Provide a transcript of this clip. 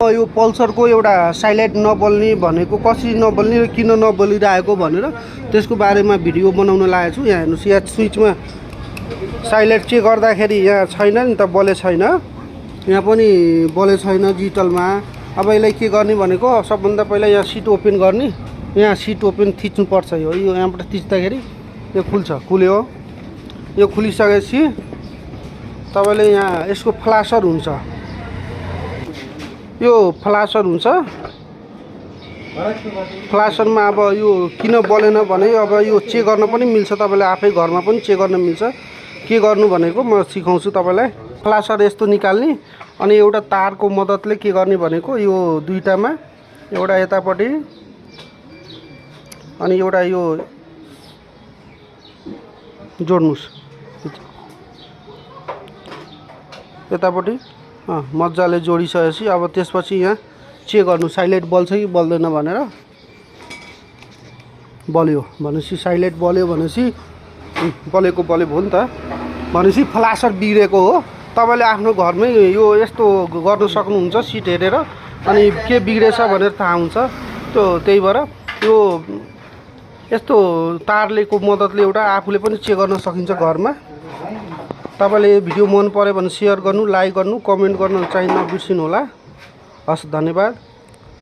यो पल्सरको एउटा साइलेन्ट नबल्ने भनेको कसरी नबल्ने र किन नबलिरहेको भनेर त्यसको बारेमा भिडियो बनाउन लागेको छु। यहाँ हेर्नुहोस्, यहाँ स्विचमा साइलेन्ट चेक गर्दाखेरि यहाँ छैन नि त, बले छैन, यहाँ पनि बले छैन डिजिटलमा। अब यसलाई के गर्ने भनेको सबभन्दा पहिला यहाँ सिट ओपन गर्ने, यहाँ सिट ओपन थिच्नुपर्छ। यो यहाँबाट थिच्दाखेरि यो खुल्छ, खुल्यो। यो खुलिसकेपछि तपाईँले यहाँ यसको फ्लासर हुन्छ, यो फ्लासर हुन्छ। फ्लासरमा अब यो किन बलेन भने अब यो चेक गर्न पनि मिल्छ, तपाईँले आफै घरमा पनि चेक गर्न मिल्छ। के गर्नु भनेको म सिकाउँछु तपाईँलाई। फ्लासर यस्तो निकाल्ने अनि एउटा तारको मद्दतले के गर्ने भनेको यो दुईटामा एउटा यतापट्टि अनि एउटा यो जोड्नुस् यतापट्टि मजाले जोडिसकेपछि अब त्यसपछि यहाँ चेक गर्नु साइलेन्ट बल्छ कि बल्दैन भनेर। बल्यो भनेपछि साइलेन्ट बल्यो भनेपछि बलेको बल्यो भयो नि त, भनेपछि फ्लासर बिग्रेको हो। तपाईँले आफ्नो घरमै यो यस्तो गर्न सक्नुहुन्छ सिट हेरेर, अनि के बिग्रेछ भनेर थाहा हुन्छ। त्यही भएर यो यस्तो तारलेको मद्दतले एउटा आफूले पनि चेक गर्न सकिन्छ घरमा। तपाईँले यो भिडियो मन पर्यो भने सेयर गर्नु, लाइक गर्नु, कमेन्ट गर्न चाहिँ नबिर्सिनु होला। हस्, धन्यवाद।